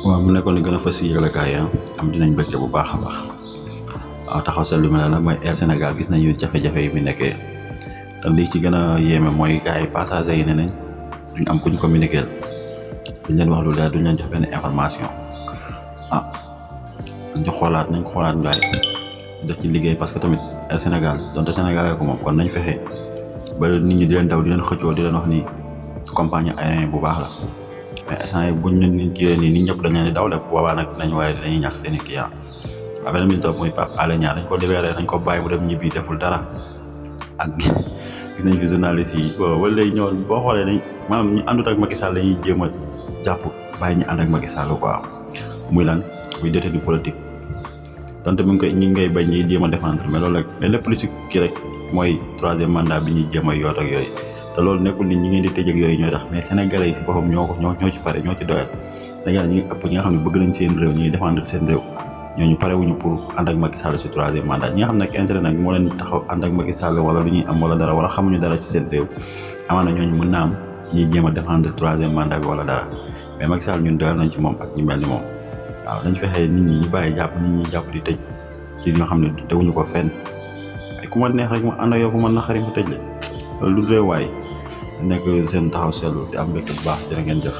waaw mu nekkoon li gën a fës si yëglekaay yi am dinañ bëgg bu baax a baax waaw taxaw seetlu bi nag mooy Air Sénégal gis nañu jafe-jafe yi mu nekkee te lii ci gën a yéeme mooy gars yi passagers yi ne nañ duñ am kuñ communiquer duñ leen wax lu leer duñ leen jox benn information nañ ko xoolaat gars yi def ci liggéey parce que tamit Air Sénégal donte Sénégal ko moom kon nañ fexe ba nit ñi di leen daw di leen xëccoo di leen wax ni compagnie aérienne bu baax la. mais instant yii buñ leen kiiwee nii nit ñëpp dañ leen di daw de boobaa nag nañ waaye dañuy ñàkk seen i client affaire bi ñu toog muy Pape Alé Niang dañ ko libéré dañ ko bàyyi bu dem ñibbi deful dara ak gis nañ fi journaliste yi wala léegi ñëw boo xoolee dañ maanaam ñu àndut ak Macky Sall dañuy jéem a jàpp bàyyi ñu ànd ak Macky Sall quoi muy lan muy détenu politique donte mi ngi koy ñi ngay bañ ñuy jéem a défendre mais loolu rek mais lépp lu ci kii rek mooy troisième mandat bi ñuy jéem a yoot ak yooyu. te loolu nekkul nit ñi ngeen di tëj ak yooyu ñooy tax mais sénégalais yi si boppam ñoo ci pare ñoo ci doyal sénégalais ñi ëpp ñi nga xam ne bëgg nañ seen réew ñuy défendre seen réew ñooñu pare wuñu pour ànd ak Macky Sall si troisième mandat ñi nga xam ne nag intérêt nag moo leen taxaw ànd ak Macky Sall wala lu ñuy am wala dara wala xamuñu dara ci seen réew amaana ñooñu mën naa am ñuy jéem a défendre troisième mandat bi wala dara mais Macky Sall ñun doyal nañ ci moom ak ñu mel ni moom waaw dañ fexee nit ñi ñu bàyyi jàpp nit ñi jàpp di tëj ci ñoo xam ne teguñu ko fenn ku ma neex rek ma ànd ak yow ku ma naqari ma tëj la loolu du réew waay nekk seen taxaw seetlu di am mbégte bu baax jërë ngeen jëf